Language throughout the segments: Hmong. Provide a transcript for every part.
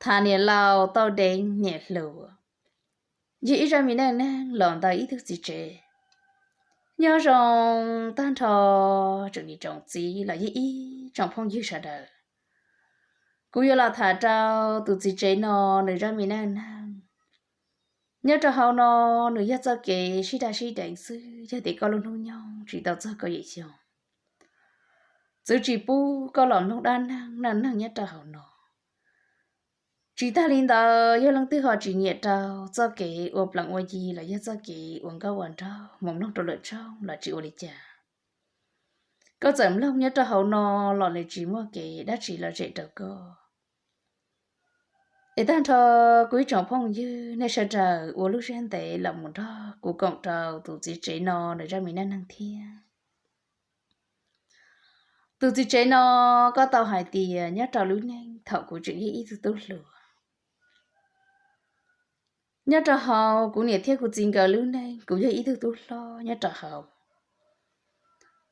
Tham niam laus tau deev niam hluas, yog ib zaj me neej neeg los ntawm ib tug txiv tsev. Nyob zoo tag nrho tsoom niam tsoom txiv los yog ib tsoom phooj ywg sawv daws. Kuv yuav los tham rau tus txiv tsev no nws zaj me neej neeg. Nyob rau hauv no, nws yog txoj kev sib daj sib deev xwb, yog tias koj lub hnub nyoog tsis tau txog kaum yim xyoo, txwv tsis pub koj los mloog dab neeg neej neeg nyob rau hauv no. Tsis tag li ntawd, yog leej twg ho tsis nyiam rau txoj kev ua plees ua yi los yog txoj kev ua nkauj ua nraug mus mloog rau lwm tshooj los tsis ua li cas. Koj txawm mloog nyob rau hauv no los nws tsis muaj kev dab tsi los zem rau koj. Es tag nrho kuv ib tsoom phooj ywg, nej sawv daws ua lub siab ntev los mus nrog kuv koom rau tus txiv tsev no nws zaj me neej neeg thiab. Tus txiv tsev no, koj tau hais tias nyob rau lub neej thaum kuv tseem yog ib tug tub hluas, nyob rau hauv kuv niam thiab kuv txiv nkawd lub neej, kuv yog ib tug tub hlob nyob rau hauv.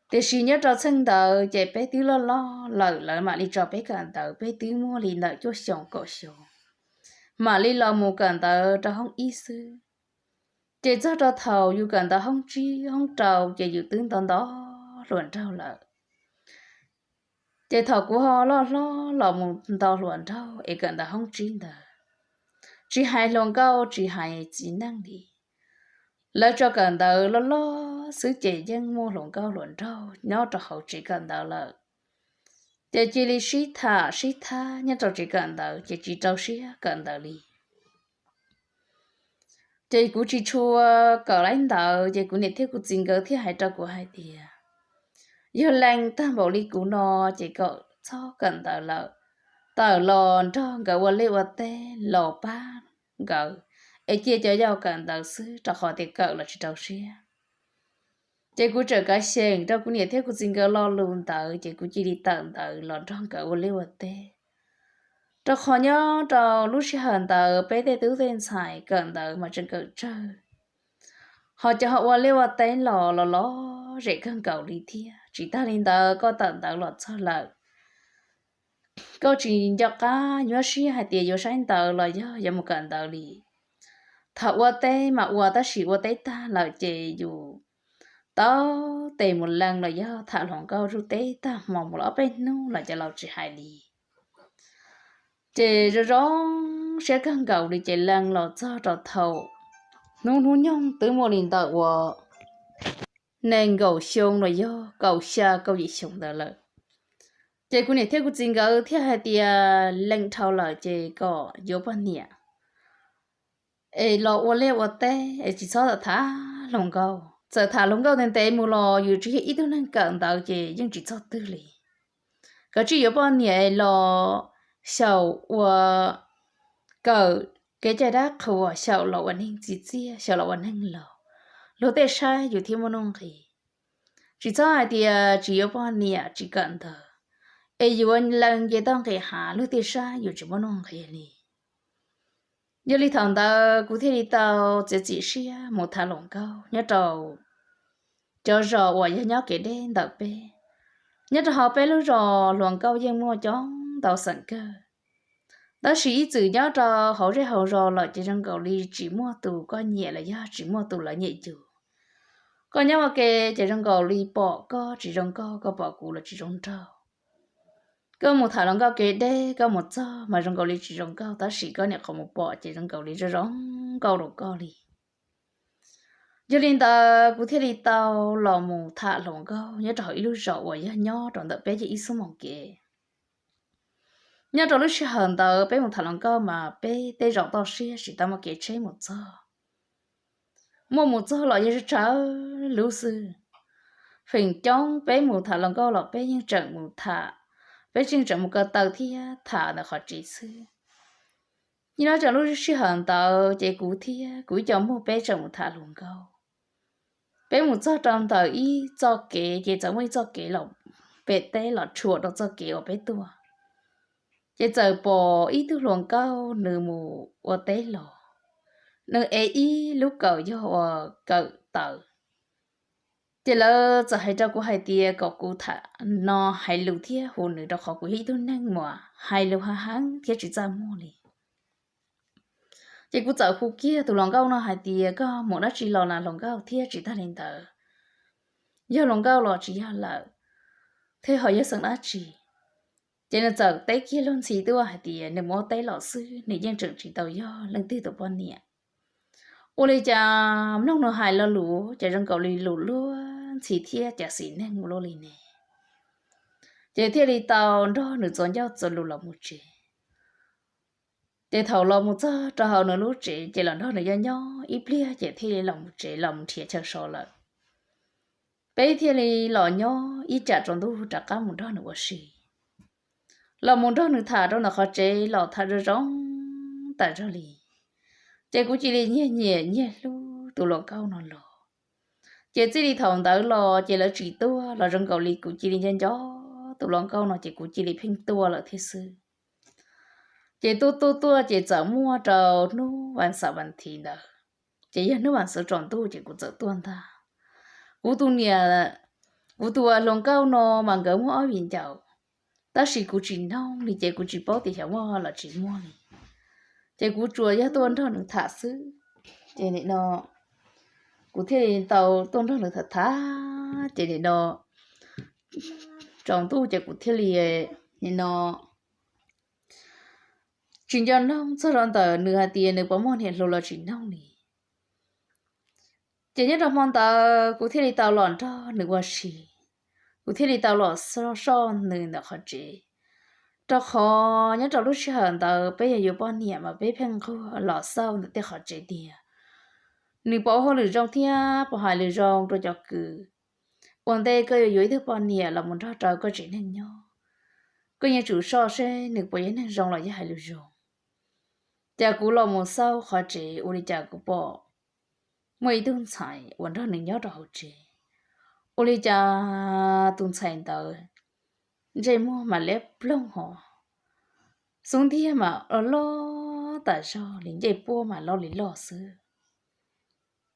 Tiam sis nyob rau txheej ntawd ces peb twb loj loj lawm, lawv mam li tso peb kawm ntawv, peb twb muaj li ntawm cuaj xyoos kaum xyoo, mam li los mus kawm ntawv rau hoob ib xwb. Ces txog rau thaum yus kawm ntawv hoob tsib hoob rau ces yus twb nto nto hluas nraug lawm. Ces thaum kuv ho loj hlob los mus nto hluas nraug es kawm ntawv hoob tsib ntawd, tsis hais hluas nkauj tsis hais txiv neej li, lawv tso kawm ntawv loj loj xwb ces yeej muaj hluas nkauj hluas nraug nyob rau hauv tsev kawm ntawv lawm. Ces cia li sib tham sib thab nyob rau tsev kawm ntawv ces tsis rau siab kawm ntawv li. Ces kuv tsis tshua kawm laib ntawv, ces kuv niam thiab kuv txiv nkawd thiaj hais rau kuv hais tias, yog leej tag npaum li kuv no ces kom txhob kawm ntawv lawm, tawm los nrog nkawd ua liaj ua teb los pab nkawd, es cia cov yau kawm ntawv xwb rau qhov tias kawm los tsis rau siab. Ces kuv txawm kav xyeem rau kuv niam thiab kuv txiv nkawd lo lus ntawd ces kuv cia li tawm ntawv los nrog nkawd ua liaj ua teb. Rau qhov nyob rau lub sij hawm ntawd peb tej tub tej ntxhais kawm ntawv mas tseem kawm tsawg, ho cov ho ua liaj ua teb los los los zem kawg nkaus li thiab. Tsis tag li ntawd koj tawm ntawv los txog lawm, koj tsis nco qab nyuaj siab hais tias yuav saib ntawv los yog yuav mus kawm ntawv li. Thaum ua teb mas ua tab sis ua teb tag lawm ces yus tau tes mus lees los yog tham hluas nkauj zuj teb tag hmo mus los ob peb hnub los cov laus tsis hais li. Ces zoo zoo siab kawg nkaus li ces lees los txog rau thaum hnub hnub nyoog twb muaj li ntawm uas nees nkaum xyoo los yog kaum xya kaum yim xyoo ntawd lawm. Ces kuv niam thiab kuv txiv nkawd thiaj hais tias lees dhau lawm ces kom yuav poj niam es los ua liaj ua teb es tsis txhob tham hluas nkauj. Txawm tham hluas nkauj ntev ntev mus los yus tsis yog ib tug neeg kawm ntawv ces yeej tsis txog twg li. Kav tsij yuav poj niam es los xyaum ua kawm kev cai dab qhuas, xyaum los ua neeg txi txiaj, xyaum los ua neeg laus, luag tej saib yus thiaj muaj nuj nqis. Tsis txhob hais tias tsis yuav poj niam tsis kawm ntawv es yuav lees ces tau nqis hav, luag tej saib yus tsis muaj nuj nqis li. Yog li thaum ntawd kuv thiaj li tau txiav txim siab mus tham hluas nkauj nyob rau cov zos uas yog nyob kev deb ntawm peb. Nyob rau hauv peb lub zos hluas nkauj yeej muaj coob ntau xeem kawg, tab sis ib txwm nyob rau hauv zej hauv zos lawm ces zoo nkaus li tsis muaj tus koj nyiam los yog tsis muaj tus lawv nyiam yus. Koj nyob ua ke ces zoo nkaus li pom koj tsis zoo nkauj, koj pom kuv los tsis zoo nraug. Koj mus tham hluas nkauj kev deb, koj mus txog mas zoo nkaus li tsis zoo nkauj, tab sis koj niam qhov mus pom ces zoo nkaus li zoo zoo nkauj rau koj li. Yog li ntawd kuv thiaj li tau los mus tham hluas nkauj nyob rau hauv ib lub zos uas yog nyob rau ntawm peb ib xub moos kev. Nyob rau lub sij hawm ntawd peb mus tham hluas nkauj mas peb tej zaum toj siab tsis tau muaj kev tsheb mus txog. Muaj mus txog los yog tsawg lub xwb. Feem coob peb mus tham hluas nkauj los peb yeej tseem mus tham, peb yeej tseem mus ko taw thiab tham ntawm qhov tsev xwb. Nim no tseem lub sij hawm ntawd ces kuv thiab kuv ib co muag peb tseem mus tham hluas nkauj. Peb mus txog rau ntawm ib txoj kev ces txawm muaj ib txoj kev los pem teb los tshuam rau txoj kev uas peb tuaj. Ces txawm pom ib tug hluas nkauj nws mus ua teb los, nws ev ib lub kawm yog uas kawm taws. Ces lawv txawm hais rau kuv hais tias kom kuv tham no hais lus thiab hu nws, rau qhov kuv yog ib tug neeg uas hais lus hav heeb thiab tsis txaj muag li. Ces kuv txawm hu kiag tus hluas nkauj no hais tias, koj mus dab tsi los na hluas nkauj, thiab tsis tag li ntawd, yog hluas nkauj los tsis yog lawm, thiab ho yog xeem dab tsi. Ces nws txawm teb kiag luag ntxhi tuaj hais tias nws mus ua teb los xwb, nws yeej tseem tsis tau yog leej twg tus poj niam. Ua li cas mloog nws hais lo lus ces zoo nkaus li lus luag ntxhi thiab cas xis neeg ua luaj li ne. Ces thiaj li tau nrog nws txuas ncauj txuas lus los mus tsev. Ces thaum los mus txog rau hauv nws lub tsev ces los nrog nws nyob nyob ib pliag ces thiaj li los mus tsev los mus nrhiav chaw so lawm. Peb thiaj li los nyob ib tsam tsaus ntuj rov qab mus nrog nws ua si. Los mus nrog nws tham rau ntawm qhov tsev los tham zoo zoo tas zog li. Ces kuv cia li nyiag nyiam nyiag hlub tus hluas nkauj no los. Ces txij li thaum ntawd los ces lawv tsis tuaj los zoo nkaus li kuv cia li nco nco tus hluas nkauj no ces kuv cia li pheej tuaj lawm thiab xwb. Ces tuaj tuaj tuaj ces txawm muaj rau hnub vas xaum vas thiv ntawd, ces yog hnub vas xaum tsaus ntuj ces kuv txawm tuaj ntag. Kuv tus niam, kuv tus hluas nkauj no mas nkawd muaj ob viv ncaus, tab sis kuv tsis noog li ces kuv tsis paub tias xyov muaj los tsis muaj li. Ces kuv tsuas yog tuaj nrog nws tham xwb. Ces nim no kuv thiaj li tau tuaj nrog nws tham tham, ces nim no tsaus ntuj ces kuv thiaj li nim no tsis nco noog txog rau ntawm nws hais tias nws puas muaj niam hluas los tsis noog li. Ces nyob rau hmo ntawd kuv thiaj li tau los nrog nws ua si, kuv thiaj li tau los soj nws ntawm qhov tsev. Rau qhov nyob rau lub sij hawm ntawd peb yog yuav poj niam mas peb pheej nquag los xauj ntawm tej qhov tsev tias nws puas ua hauj lwm zoo thiab puas hais lus zoo rau cov kws. Ua ntej koj yuav yuav ib tug poj niam los mus nrog rau koj tsev neeg nyob, koj yeej tsum soj seb nws puas yog neeg zoo los yog hais lus zoo. Ces kuv los mus xauj qhov tsev ua li cas kuv pom muaj ib tug ntxhais uas nrog nws nyob rau hauv tsev. Ua li cas tus ntxhais ntawd ntsej muag mas liab ploog hos, xub ntiag mas loj loj tas zog li, ncej puab mas loj li loj xwb.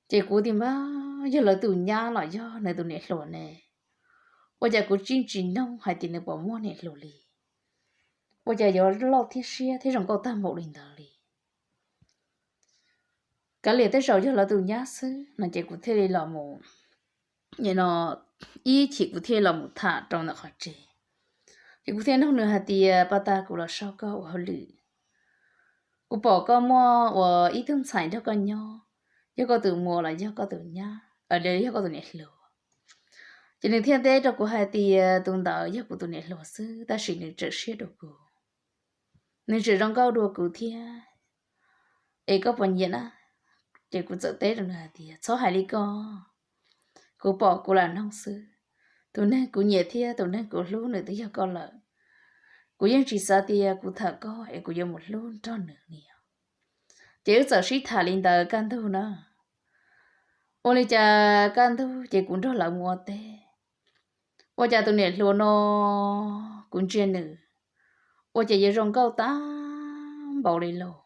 Ces kuv tias npab yog lawv tus nyab los yog nws tus niam hluas ne, ua cas kuv tsis tsis noog hais tias nws puas muaj niam hluas li, ua cas yuav loj thiab siab thiab zoo nkauj tag npaum li ntawd li. Kav liam tej zaum yog lawv tus nyab xwb no ces kuv thiaj li los mus, nim no ib chim kuv thiaj los mus tham rau ntawm qhov tsev. Ces kuv thiaj nug nws hais tias, pab tag kuv los saib koj ua hauj lwm, kuv pom koj muaj ua ib tug ntxhais nrog koj nyob, yog koj tus muam los yog koj tus nyab, yog koj tus niam hluas? Ces nws thiaj teb rau kuv hais tias tus ntawd yog kuv tus niam hluas xwb, tab sis nws tseem siab dua kuv, nws tseem zoo nkauj dua kuv thiab. Es koj puas nyiam na? Ces kuv txawm teb rau nws hais tias, txhob hais li ko, kuv pom kuv lam noog xwb. Tus neeg kuv nyiam thiab tus neeg kuv hlub nws twb yog koj lawm. Kuv yeej tsis xav tias kuv tham koj es kuv yuav mus hlub nrog nws li os. Ces wb txawm sib tham li ntawd kaj ntug na. Ua li cas kaj ntug ces kuv nrog lawv mus ua teb. Ua cas tus niam hluas no, kuv ntsia nws, ua cas yuav zoo nkauj tag npaum li los.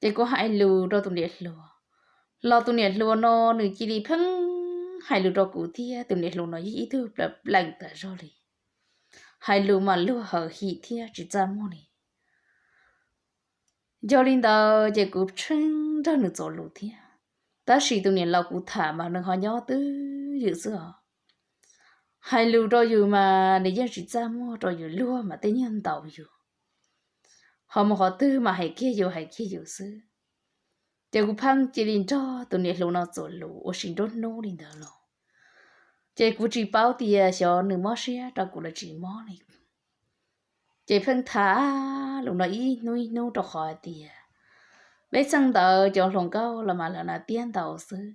Ces kuv hais lus rau tus niam hluas, los tus niam hluas no nws cia li pheej hais lus rau kuv thiab. Tus niam hluas no yog ib tug plees tas zog li, hais lus mas luag hawm him thiab tsis txaj muag li. Yog li ntawd ces kuv tseem nrog nws txuas lus thiab, tab sis tus niam laus kuv tham mas nws ho nyob twj ywm xwb os. Hais lus rau yus mas nws yeej tsis txaj muag rau yus, luag mas tej nyuag ntaus yus, ho mus qhov twg mas hais kiag yus hais kiag yus xwb. Ces kuv pheej cia li nrog tus niam hluas no txuas lus ua si nruab hnub li ntawd los, ces kuv tsis paub tias xyov nws mob siab rau kuv los tsis mob li. Ces pheej tham lus no ib hnub ib hnub rau qhov hais tias peb txheej ntawd cov hluas nkauj los mas lawv hnav tiab ntau xwb,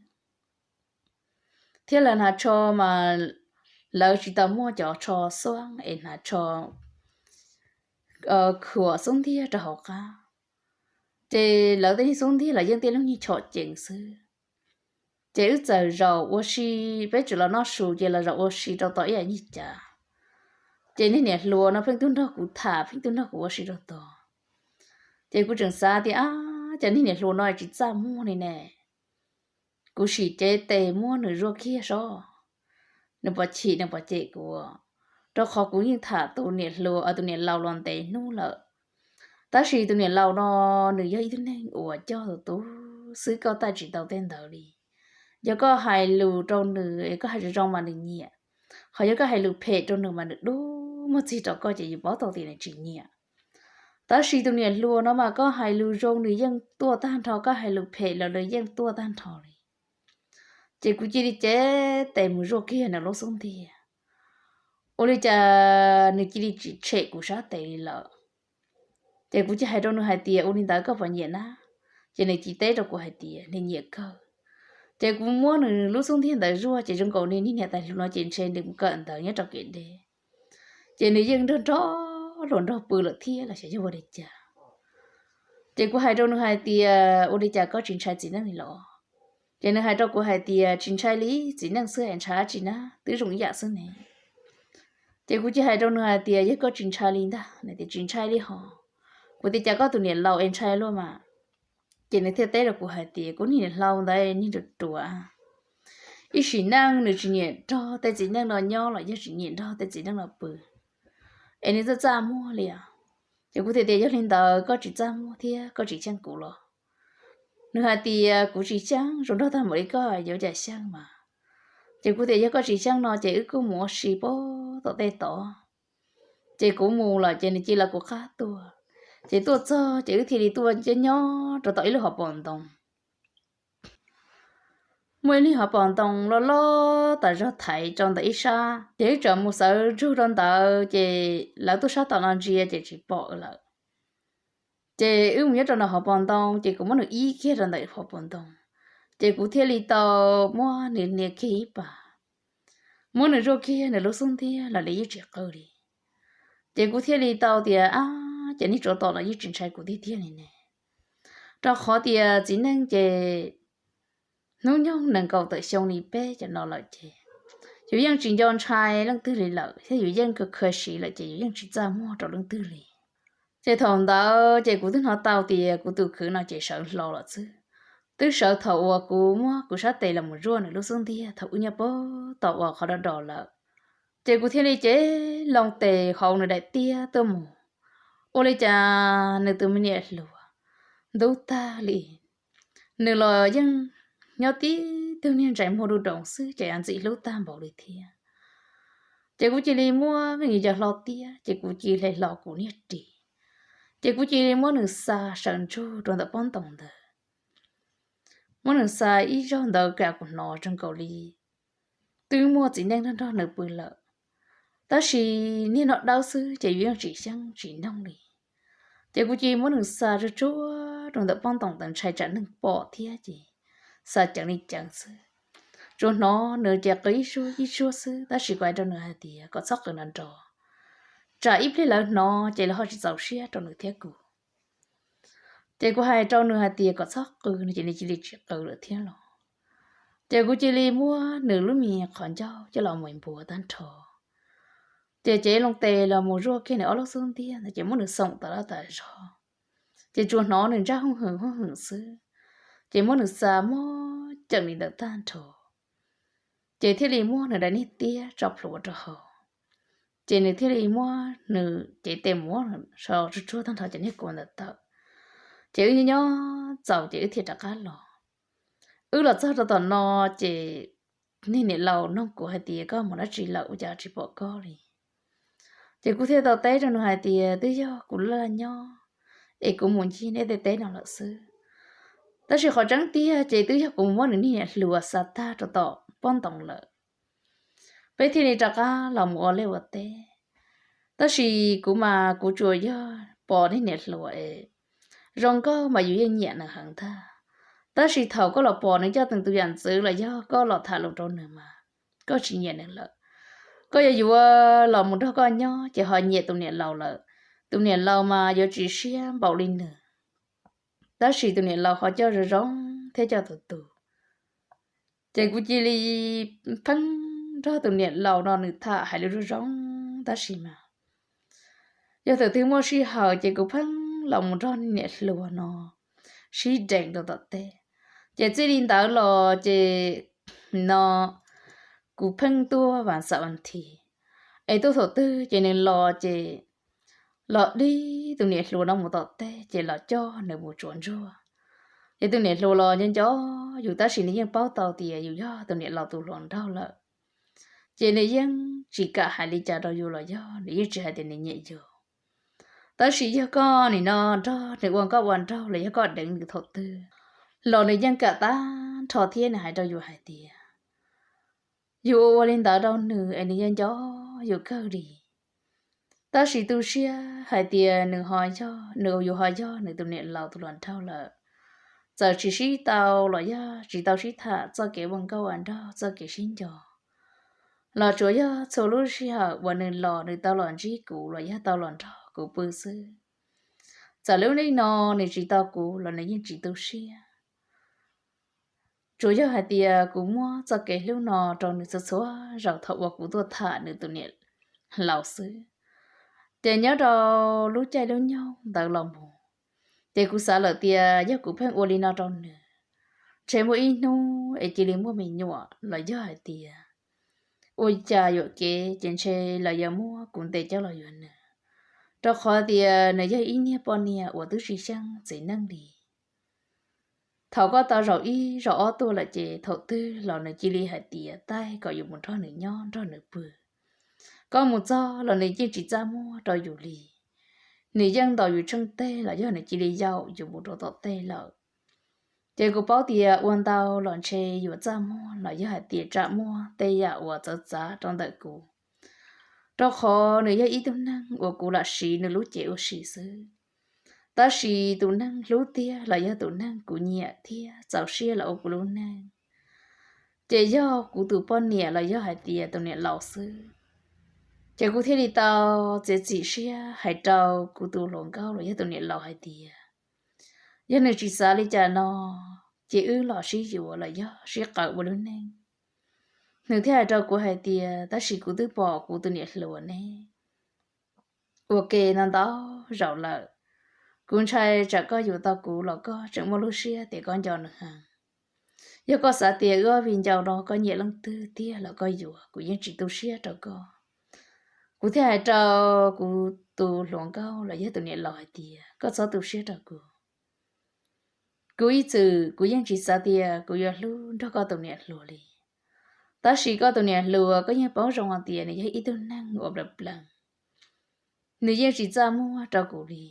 thiab lawv hnav tsho mas lawv tsis tau muaj cov tsho xuab es hnav tsho khuam xub ntiag rau hauv qab. Ces lawv tej niag xub ntiag los yeej tej lub nyuag chom cees xwb. Ces wb txawm zaum ua si, peb tseem los noj su ces los zaum ua si rau tom ib yam nyuag cav. Ces niag niam hluas no pheej tuaj nrog kuv tham, pheej tuaj nrog kuv ua si rau tod. Ces kuv tseem xav tias, ab, cas niag niam hluas no tsis txaj muag li ne. Kuv sim cev tes muab nws zuaj kiag saib nws puas chim nws puas cem kuv, rau qhov kuv yeej tham tus niam hluas, tus niam laus los ntev hnub lawm. Tab sis tus niam laus no nws yog ib tug neeg uas coj tus tub xwb, koj taij tsis tau tej ntawd li. Yog koj hais lus rau nws es koj hais zoo zoo mas nws nyiam, ho yog koj hais lus phem rau nws mas nws dub muag txig rau koj ces yus paub tau tias nws tsis nyiam. Tab sis tus niam hluas no mas koj hais lus zoo nws yeej tuaj tag nrho, koj hais lus phem los nws yeej tuaj tag nrho li. Ces kuv cia li cev tes mus zuaj kiag nws lub xub ntiag. Ua li cas nws cia li tsis tshem kuv sab tes li lawm. Ces kuv cia hais rau nws hais tias, ua li ntawd koj puas nyiam na? Ces nws cia teb rau kuv hais tias nws nyiam kawg. Ces kuv muab nws lub xub ntiag ntawd zuaj ces zoo nkaus li niag niam tais hluas no ces ntshe nws mus kawm ntawv nyob rau kev deb, ces nws yeej nrog nrog hluas nraug pw lawm thiab los xyov yog ua li cas. Ces kuv hais rau nws hais tias, ua li cas koj tsis ntshai txiv neej li los? Ces nws hais rau kuv hais tias, tsis ntshai li, txiv neej xwb es ntshai dab tsi na, twb zoo ib yam xwb ne. Ces kuv cia hais rau nws hais tias, yog koj tsis ntshai li ntag, nws tias tsis ntshai li hos. Kuv tias cas koj tus niam laus es ntshai luaj mas. Ces nws thiaj teb rau kuv hais tias, kuv niag niam hlau ntawd niag ruam ruam, ib sim neej nws tsis nyiam nrog tej txiv neej no nyob los yog tsis nyiam nrog tej txiv neej no pw, es nws txaj txaj muag li os. Ces kuv thiaj tias, yog li ntawd koj tsis txaj muag thiab koj tsis xyeej kuv los? Nws hais tias, kuv tsis xyeej, zoo nraug tag npaum li koj yuav cas xyeej mas. Ces kuv tias, yog koj tsis xyeej no ces wb kuj mus ua si pab tom tej tod. Ces kuv mus lawm ces nws cia li lawv kuv qab tuaj. Ces tuaj txog ces wb thiaj li tuaj nyob nyob rau tom ib lub hauv paus ntoo. Muaj ib lub hauv paus ntoo loj loj tas zog thaiv rau ntawm ib sab, ces wb txawm mus sawv ntsug rau ntawd ces lawv tuaj sab tom no ntsia ces tsis pom lawm. Ces wb mus nyob rau ntawm hauv paus ntoo ces kuv muab nws ib kiag rau ntawm hauv paus ntoo. Ces kuv thiaj li tau muab nws nias kiag ib pas, muab nws zuaj kiag nws lub xub ntiag los nws yeej tsis qw li. Ces kuv thiaj li tau tias, ab, ces niag tsov tom los yeej tsis ntshai kuv tiag tiag li ne. Rau qhov tias txiv neej ces hnub nyoog nees nkaum tawm xyoo li peb cov no lawm ces yus yeej tsis nco ntshai leej twg li lawm thiab yus yeej kawg kha siv lawm ces yus yeej tsis txaj muag rau leej twg li. Ces thaum ntawd ces kuv twb hnov tau tias kuv tus kwv no ces sawv hlo lawm xwb. Twb sawv thaum uas kuv muab kuv sab tes los mus zuaj nws lub xub ntiag thaum wb nyob pab tom uas qhov do do lawm. Ces kuv thiaj li cev loo tes hauv nws daim tiab tuaj mus. Ua li cas nws tus me niam hluas ntub tag li, nws los yeej nyob tib tug niag ntsais muag du doos xwb ces ntxim hlub tag npaum li thiab. Ces kuv cia li muab me nyuam yaus hlo tiab ces kuv cia li hle hlo kuv niag ris, ces kuv cia li muab nws xa sawv ntsug rau ntawm pob ntoos ntawd. Muab nws xa ib zaug ntawd kuv hnov zoo nkaus li twb muaj txiv neej nrog nrog nws pw lawm, tab sis niag no dawb xwb ces yus yeej tsis xyeej tsis noog li. Ces kuv cia li muab nws xa tsuag tsuag rau ntawm pob ntoos ntawd ntshai tsam neeg pom thiab ces xa ceev li ceev xwb. Tsuas hnov nws ces qw ib suab ib suab xwb tab sis kuv hais rau nws hais tias kom txhob qw nrov nrov, tsam ib pliag lawv hnov ces lawv ho tsis txaus siab rau nws thiab kuv. Ces kuv hais rau nws hais tias kom txhob qw no ces nws cia li tsis qw lawm thiab los. Ces kuv cia li muab nws lub me qhov ncauj coj los mus npuav tag nrho, ces cev loo tes los mus zuaj kiag nws ob lub xub ntiag ntawd ces muab nws xoom tas laj tas zog. Ces tsuas hnov nws ntsaj hooj hwm hooj hwm xwb, ces muab nws xa mob ceem li ntawd tag nrho. Ces thiaj li muab nws daim niag tiab tso plhuav rau hauv, ces nws thiaj li muab nws cev tes muab so tsuag tsuag tag nrho cov niag kua ntawd tawm. Ces wb nyob nyob txaus ces wb thiaj rov qab los. Wb los txog rau tom no ces niag niam laus nug kuv hais tias koj mus dab tsi lawm ua cas tsis pom koj li. Ces kuv thiaj tau teb rau nws hais tias twb yog kuv laj nyob es kuv mus ncig nej tej teb no lawm xwb. Tab sis qhov tseeb tiag ces twb yog kuv muab nws niag niam hluas xa tag rau tom pob ntoos lawm, peb thiaj li rov qab los mus ua liaj ua teb. Tab sis kuv mas kuv tsuas yog pom niag niam hluas es zoo nkauj mas yus yeej nyiam nws heev ntag. Tab sis thaum koj los pom nws coj txog tus yam ntxwv los yog koj los tham lus rau nws mas koj tsis nyiam nws lawm. Koj yuav yuav los mus nrog koj nyob ces ho nyiam tus niam laus lawm. Tus niam laus mas yuav tsis siab npaum li nws, tab sis tus niam laus ho coj zoo zoo thiab coj tus tus. Ces kuv cia li pheej nrog tus niam laus no nws tham hais lus zoo zoo tab sis mas yog thaum twg muaj sij hawm ces kuv pheej los mus nrog niam hluas no sib deev rau tom teb. Ces txij li ntawd los ces no kuv pheej tuaj vas xaum vas thiv, es tuaj thaum twg ces nws los ces los dig tus niam hluas no mus tom teb ces los coj nws mus tsuav ntsuag. Ces tus niam hluas los nco nco yus tab sis nws yeej paub tau tias yus yog tus niam laus tus hluas nraug lawm, ces nws yeej tsis kam hais li cas rau yus los yog nws yeej tsis hais tias nws nyiam yus. Tab sis yog koj nim no nrog nws ua nkauj ua nraug los yog koj deev nws thaum twg los nws yeej kam tag nrho thiab nws hais rau yus hais tias yus ua ua li ntawd rau nws es nws yeej nco yus kawg li. Tab sis tu siab hais tias nws ho yog, nws yus ho yog nws tus niam laus tus hluas nraug lawm, txawm tsis sib tau los yog tsis tau sib tham txoj kev ua nkauj ua nraug txoj kev sib nco los tsuas yog txhua lub sij hawm uas nws los nws tau los ntsib kuv los yog tau los nrog kuv pw xwb. Txawm lub neej no nws tsis tau kuv los nws yeej tsis tu siab. Tsuas yog hais tias kuv muab txoj kev hlub no rau nws txhua txhua zaus thaum uas kuv tuaj tham nws tus niam laus xwb. Ces nyob rau lub caij lub nyoog ntawd los mus, ces kuv xav lawm tias yog kuv pheej ua li no rau nws, ntshe muaj ib hnub es cia li muaj me nyuam los yog hais tias ua cas yuam kev ces ntshe lawv yuav muab kuv ntes coj los yuav nws, rau qhov tias nws yog ib niag poj niam uas twb tsis xyeej txiv neej li. Thaum koj tau zaum ib zaum ob tuaj lawm ces thaum twg los nws cia li hais tias taij kom yus mus nrog nws nyob nrog nws pw. Koj mus txog los nws yeej tsis txaj muag rau yus li. Nws yeej ntaus yus tsheej teg los yog nws cia li yaum yus mus rau tom tej lawm. Ces kuv paub tias ua ntau los ntshe yuav txaj muag los yog hais tias tsam muaj tej yam uas txawv txav rau ntawm kuv, rau qhov nws yog ib tug neeg uas kuv lam siv nws lub cev ua si xwb. Tab sis tus neeg hlub tiag los yog tus neeg kuv nyiam thiab txaus siab los ua kuv lub neej, ces yog kuv tus poj niam los yog hais tias tus niam laus xwb. Ces kuv thiaj li tau txiav txim siab hais rau kuv tus hluas nkauj los yog tus niam laus hais tias yog nws tsis xav li cas no, ces wb los sib yuav los yog sib qawm ua lub neej. Nws thiaj hais rau kuv hais tias tab sis kuv twb pom kuv tus niam hluas ne ua ke no ntau zaus lawm. Kuv ntshai tsam koj yuav tau kuv los koj tseem muaj lub siab tias koj nco nws heev. Yog koj xav tias wb ob viv ncaus no koj nyiam leej twg tiag los koj yuav, kuv yeej tsis tu siab rau koj. Kuv thiaj hais rau kuv tus hluas nkauj los yog tus niam laus hais tias koj txhob tu siab rau kuv. Kuv ib txwm kuv yeej tsis xav tias kuv yuav hlub nrog koj tus niam hluas li. Tab sis koj tus niam hluas koj yeej paub zoo hais tias nws yog ib tug neeg uas plam plees, nws yeej tsis txaj muag rau kuv li.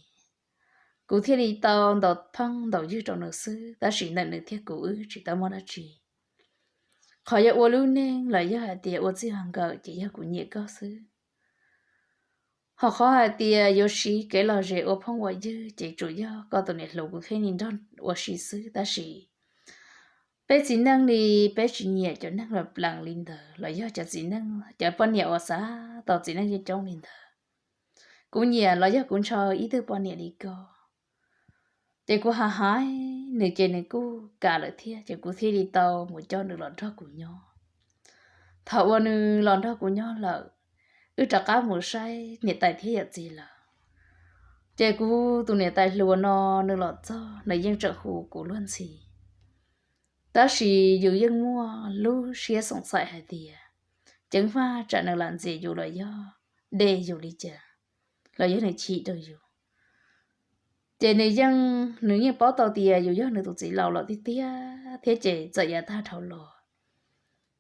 Kuv thiaj li tau ntaus phooj ntaus ywg rau nws xwb, tab sis ntawm nws thiab kuv wb tsis tau muaj dab tsi. Qhov yog ua lub neej los yog hais tias ua txij ua nkawm ces yog kuv nyiam koj xwb. Ho qhov hais tias yuav siv kev lom zem ua phooj ua ywg ces tsuas yog koj tus niam hluas kuv thiaj li nrog ua si xwb, tab sis peb txiv neej li, peb tsis nyiam cov neeg los plees li ntawd los yog cov txiv neej, cov poj niam uas xav tau txiv neej coob coob li ntawd. Kuv nyiam los yog kuv ntshaw ib tug poj niam li koj. Ces kuv hais hais nws ces nws kuj kam lawm thiab, ces kuv thiaj li tau mus coj nws los nrog kuv nyob. Thaum uas nws los nrog kuv nyob lawm, wb rov qab mus saib niam tais thiab yawm txiv lawm. Ces kuv tus niam tais hluas no nws los txog nws yeej tseem hu kuv luag ntxhi. Tab sis yus yeej muaj lub siab xoom xaim hais tias ceev faj tsam nws lam ntxias yus los yog de yus li cas, los yog nws chim rau yus. Ces nws yeej, nws yeej paub tau tias yus yog nws tus txiv laus lawm tiag tiag thiab, ces txawm yav tag dhau los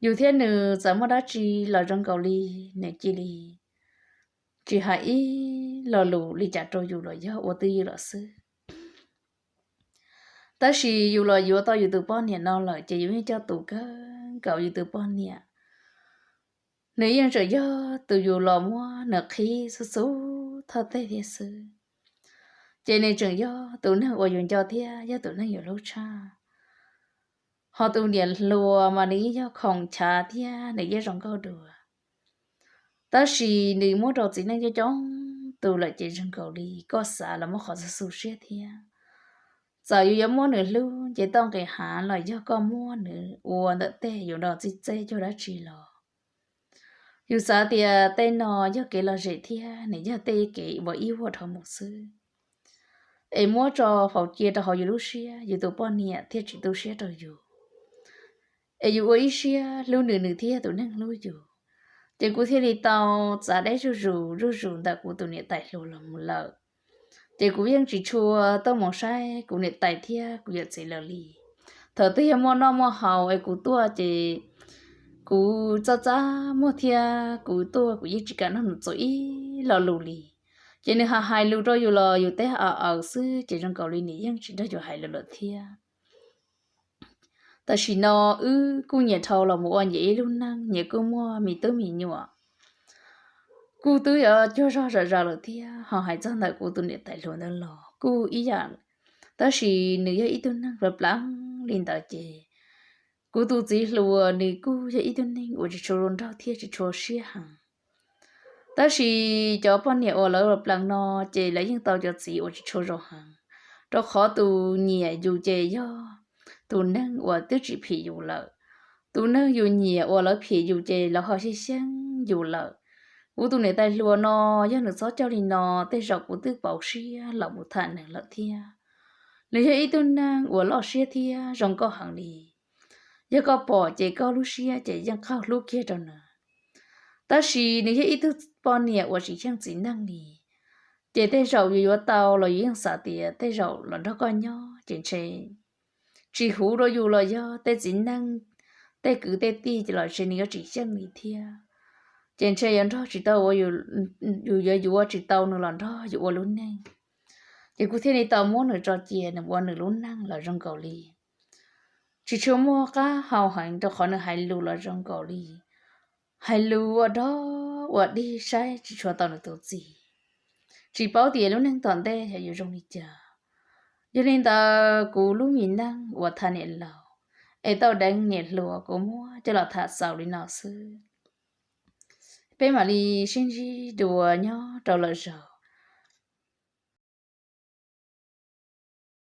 yus thiab nws txawm muaj dab tsi los zoo nkaus li nws cia li tsis hais ib lo lus li cas rau yus los yog ua twj ywm lawm xwb. Tab sis yus los yuav tau yus tus poj niam no lawm ces yus yeej coj tus kawg nkaus yus tus poj niam. Nws yeej tseem yog tus yus los muab nws qhib xub xub thawj teg thiab xwb. Ces nws tseem yog tus neeg uas yus nco thiab yog tus neeg yus hlub tshaj. Ho tus niam hluas mas nws yeej yog khoom chav thiab nws yeej zoo nkauj dua. Tab sis nws muab rau txiv neej coob coob tus lawm ces zoo nkaus li koj xav los muaj qhov xub xub siab thiab. Txawm yus yuav muab nws hlub nce toj nqis hav los yog koj muab nws ua ntawm tej yus nrog txij txeb cuag dab tsi los, yus xav tias tej no yog kev lom zem thiab nws yog tej kev ua ib vuag dhau mus xwb. Es muab tso faus cia rau hauv yus lub siab, yus tus poj niam thiaj tsis tu siab rau yus. Es yus ua ib siab hlub nws, nws thiaj yog tus neeg hlub yus. Ces kuv thiaj li tau txav deb zuj zus zuj zus ntawm kuv tus niam tais hluas los mus lawm. Ces kuv yeej tsis tshua tuaj mus saib kuv niam tais thiab kuv yawm txiv lawv li. Thaum twg yog muaj noj muaj haus es kuv tuaj ces kuv txaj txaj muag thiab kuv tuaj kuv yeej tsis kam nrog nws txuas ib lo lus li. Ces nws hais hais lus rau yus los yus teb aws aws xwb ces zoo nkaus li nws yeej tsis nrog yus hais lus lawm thiab. Tam sim no wb kuj nyias dhau los mus ua nyias ib lub neej, nyias kuj muaj me tub me nyuam, kuj twb yuav cuag zog zom zaws lawm thiab. Ho hais txog ntawm kuv tus niam tais hluas ntawd los kuj ib yam, tab sis nws yog ib tug neeg plam plam li ntawd ces kuv tus txiv hluas nws kuj yog ib tug neeg uas tsis tshua zoo nraug thiab tsis tshua siab heev. Tab sis cov poj niam uas lawv plam plam no ces lawv yeej tau cov txiv uas tsis tshua zoo heev, rau qhov tus nyiam yus ces yog tus neeg uas twb tsis phim yus lawm. Tus neeg yus nyiam uas lawv phim yus ces lawv ho xyeej xyeej yus lawm. Kuv tus niam tais hluas no yog nws txhob coj li no, tej zaum kuv twb pauv siab los mus tham nws lawm thiab. Nws yog ib tug neeg uas loj siab thiab zoo nkauj heev li. Yog koj pom ces koj lub siab ces yeej qaug hlub kiag rau nws. Tab sis nws yog ib tug poj niam uas tsis xyeej txiv neej li, ces tej zaum yus yuav tau los yus yeej xav tias tej zaum los nrog koj nyob ces ntshe tsis huv rau yus los yog tej txiv neej, tej kwv tej tij ces los ntshe nws yuav tsis xyeej li thiab. Ces ntshe yuav nrog tsis tau, yus yuav yuav tsis tau nws los nrog yus ua lub neej. Ces kuv thiaj li tau muab nws tso cia nws ua nws lub neej los zoo nkaus li tsis tshua muaj qab hau heev, rau qhov nws hais lus los zoo nkaus li hais lus ua dog ua dig saib tsis tshua tau nws tus txiv. Tsis paub tias lub neej tom ntej yog yuav zoo li cas. Yog li ntawd kuv lub me neej uas tham niam laus es tau deev niam hluas kuv muab coj los tham xaus li no xwb. Peb mam li sib ntsib dua nyob rau lwm zaus.